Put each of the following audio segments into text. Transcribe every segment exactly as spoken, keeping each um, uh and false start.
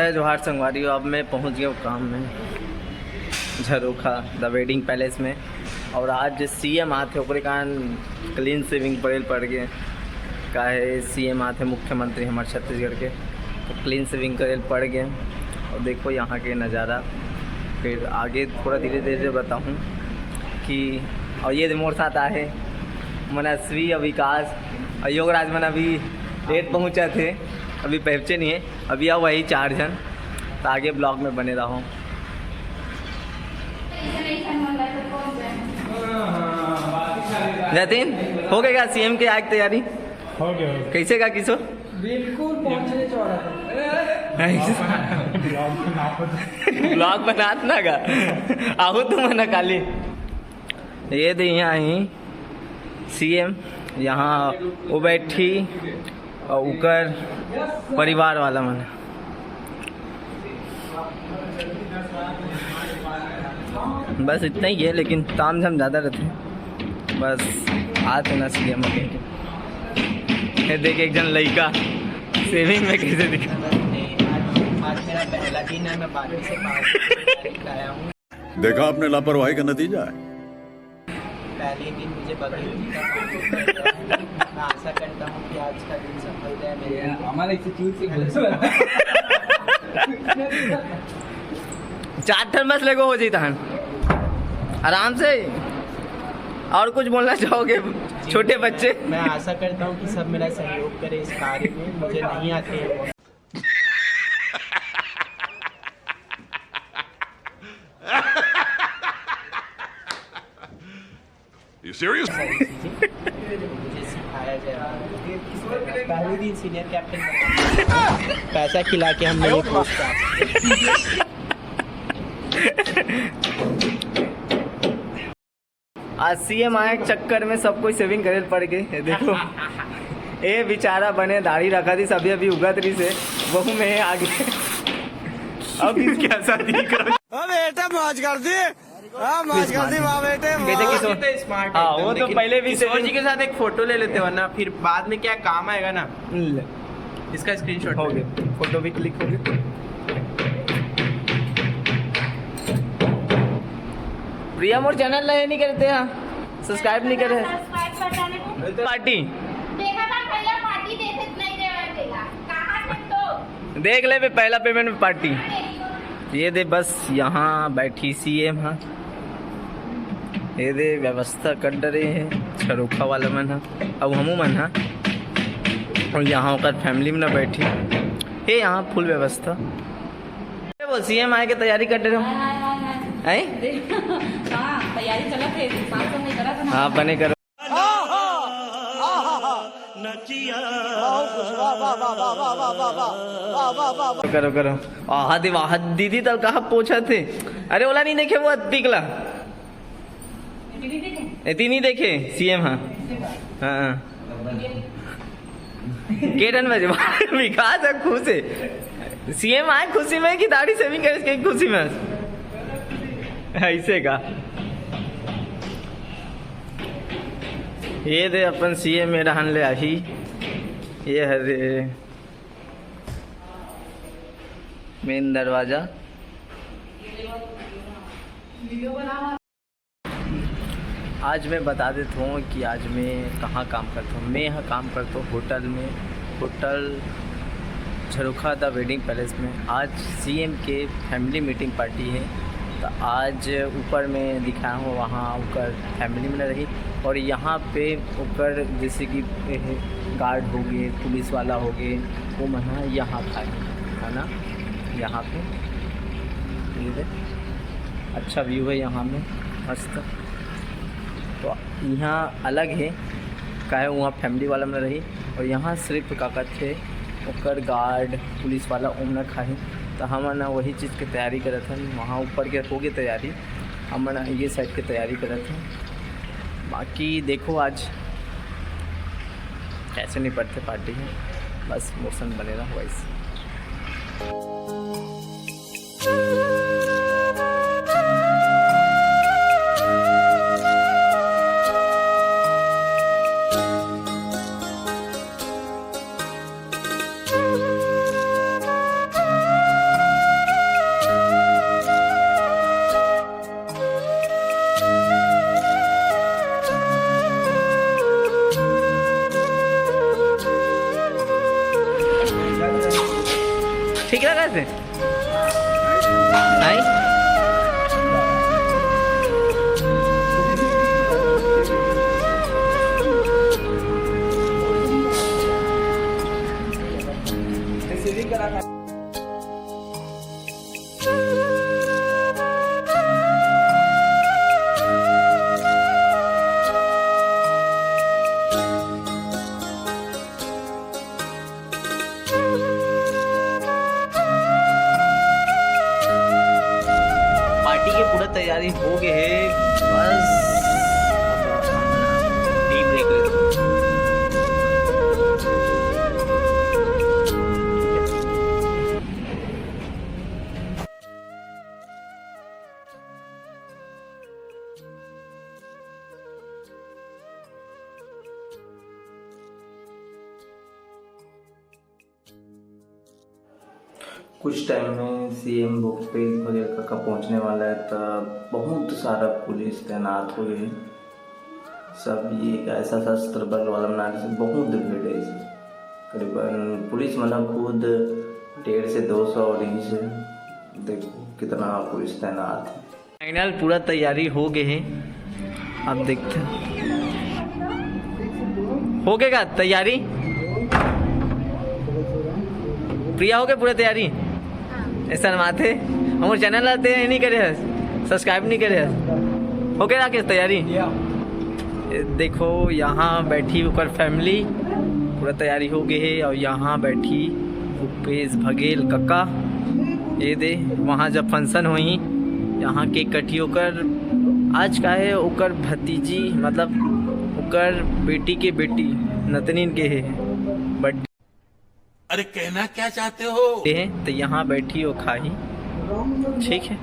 जय जोहार संगवारी हो, अब मैं पहुंच गया हूँ काम में, झरोखा द वेडिंग पैलेस में। और आज सीएम आथे, ओकरे कारण क्लीन शेविंग पड़े ल पड़ गए, काहे सीएम आथे, मुख्यमंत्री हमारे छत्तीसगढ़ के, तो क्लीन शेविंग करे ल पड़ गए। और देखो यहाँ के नज़ारा, फिर आगे थोड़ा धीरे धीरे बताऊँ कि। और ये मोर साथ आहे मनस्वी और विकास और योगराज मन अभी लेट पहुँचा थे, अभी पहुँचे नहीं है, अभी आओ वही चार जन। तो आगे ब्लॉग में बने रहो। जतिन, हो गया सीएम के आए के तैयारी? हो गया, हो गया। कैसे का किसो? बिल्कुल पहुंचने वाला था। ब्लॉग बनात ना का, आहू तुम ना काली। ये दे यहाँ ही सीएम, यहाँ वो बैठी और उकर परिवार वाला मन। बस इतना ही है, लेकिन ताम झाम ज़्यादा रहते हैं। बस आज ना सीएम। ये देख, एक जन लड़का शेविंग में कैसे दिखा। आज, आज मेरा पहला दिन है, मैं बाकी से पास आया हूँ। देखा आपने लापरवाही का नतीजा है। पहले दिन मुझे बकरी दूध का पानी पीना था। मैं आशा करता हूँ कि आज का दिन सफल जाए मेरे लिए। हमारा इसे चूज से बोल। चार ठन बस लेगो हो जाता है आराम से। और कुछ बोलना चाहोगे छोटे बच्चे? मैं आशा करता हूँ कि सब मेरा सहयोग करें इस कार्य में। मुझे नहीं आते हैं। You serious? सारी चीजें मुझे सिखाया गया। पहले दिन सीनियर कैप्टन बना। पैसा खिला के हमने ये पोस्ट प्राप्त किया। आज सीएम आए के चक्कर में सब कोई शेविंग करे पड़ गए। ये देखो, ए बेचारा बने दाढ़ी रखा थी, सभी अभी उगत रही से, वहू में आगे। अब इसके ऐसा दिख रहा। अब बेटा मौज कर दी। हाँ, मौज कर दी, वाह बेटे, कैसे वाह। किशोर? कितने स्मार्ट हाँ, एकदम, वो तो लेकिन पहले भी किशोर जी के साथ एक फोटो ले लेते, वरना फिर बाद में क्या काम आएगा ना। ले। इसका स्क्रीनशॉट हो ले। गया, फोटो भी क्लिक हो गया। प्रिया मोर चैनल ला ये नहीं करते हैं, सब्सक्राइब नहीं करे। सब्सक्राइब कर देने को। पार्टी। देखा था भैया, पार्टी देते नहीं देवे देला। कहाँ थे तो? देख ले बे, पहला पेमेंट में पार्टी। ये दे बस यहाँ बैठी सीएम हा। ये दे व्यवस्था कर डरे है झरोखा वाला मन हा, अब हमू मन हा। और यहाँ ओकर फैमिली में ना बैठी है, यहाँ फुल व्यवस्था। ये बोल सीएम आए के तैयारी कर डरे हो? हाय, हाय, हाय, हाय। हैं? देख, हाँ, तैयारी चलत है, पाँच सौ नहीं करा था ना। हाँ, बने करो। करो, करो। आहा दे, वाह, दीदी तल कहाँ पहुँचा थे? अरे, ओला नहीं देखे, वो अतिकला। एती नहीं देखे, सीएम हाँ। हाँ, हाँ। केडन बजे विकास है खुश है। सीएम आए खुशी में कि दाढ़ी शेविंग करे के खुशी में? ऐसे का? ये दे अपन सीएम में रहन ले आही। ये हरे मेन दरवाजा। आज मैं बता देता हूँ कि आज मैं कहाँ काम करता हूँ। मैं यहाँ काम करता हूँ होटल में, hotel Jharokha the wedding palace में। आज सीएम के फैमिली मीटिंग पार्टी है, तो आज ऊपर में दिखाया हूँ, वहाँ ओकर फैमिली में रही। और यहाँ पे ओकर जैसे कि गार्ड हो गए, पुलिस वाला हो गए, वो मन ह यहाँ खाए खाना, यहाँ पे। ये देख, अच्छा व्यू है यहाँ में, मस्त। तो यहाँ अलग है, काहे वहाँ फैमिली वाला में रही, और यहाँ सिर्फ का कहते ओकर गार्ड पुलिस वाला ओमन खाही। तो हमन वही चीज़ के तैयारी करत हन, वहाँ ऊपर के हो गए तैयारी, हमन ये साइड के तैयारी करत हन। बाकी देखो आज कैसे निपटते पार्टी है, बस मौसम बने रहो वैसे। क्या कहते हैं? आई? पार्टी के पूरा तैयारी हो गए हे, बस अब टी ब्रेक लेते हैं। कुछ टाइम में सीएम भूपेश बघेल कका पहुंचने वाला है, तब बहुत सारा पुलिस तैनात हो गए। सब ये एक ऐसा सशस्त्र बल वाला बना, जैसे बहुत भीड़ है इसे। करीबन पुलिस मतलब खुद डेढ़ से दो सौ और यहीं से देखो कितना पुलिस तैनात है। फाइनल पूरा तैयारी हो गए है, आप देखते हैं। हो गए का तैयारी? प्रिया, हो गए पूरा तैयारी? ऐसा बात है, हमारे चैनल आते हैं, नहीं करे है, सब्सक्राइब नहीं करे है। हो गए राकेश तैयारी? ये देखो, यहाँ बैठी ओकर फैमिली, पूरा तैयारी हो गई है। और यहाँ बैठी भूपेश बघेल कक्का, ये दे, वहाँ जब फंक्शन होही, यहाँ केक कटी ओकर, आज का है ओकर भतीजी, मतलब ओकर बेटी के बेटी, नतनीन के है बर्थडे। अरे, कहना क्या चाहते हो? ये है, तो यहाँ बैठी हो खाही, ठीक है।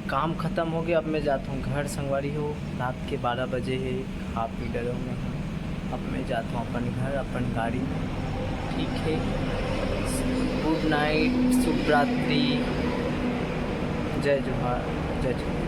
काम खत्म हो गया, अब मैं जाता हूँ घर संगवारी हो। रात के बारह बजे है, खा पी डरे हुए हैं। अब मैं जाता हूँ अपन घर, अपन गाड़ी। ठीक है, गुड नाइट, शुभ रात्रि, जय जोहार, जय जोहार।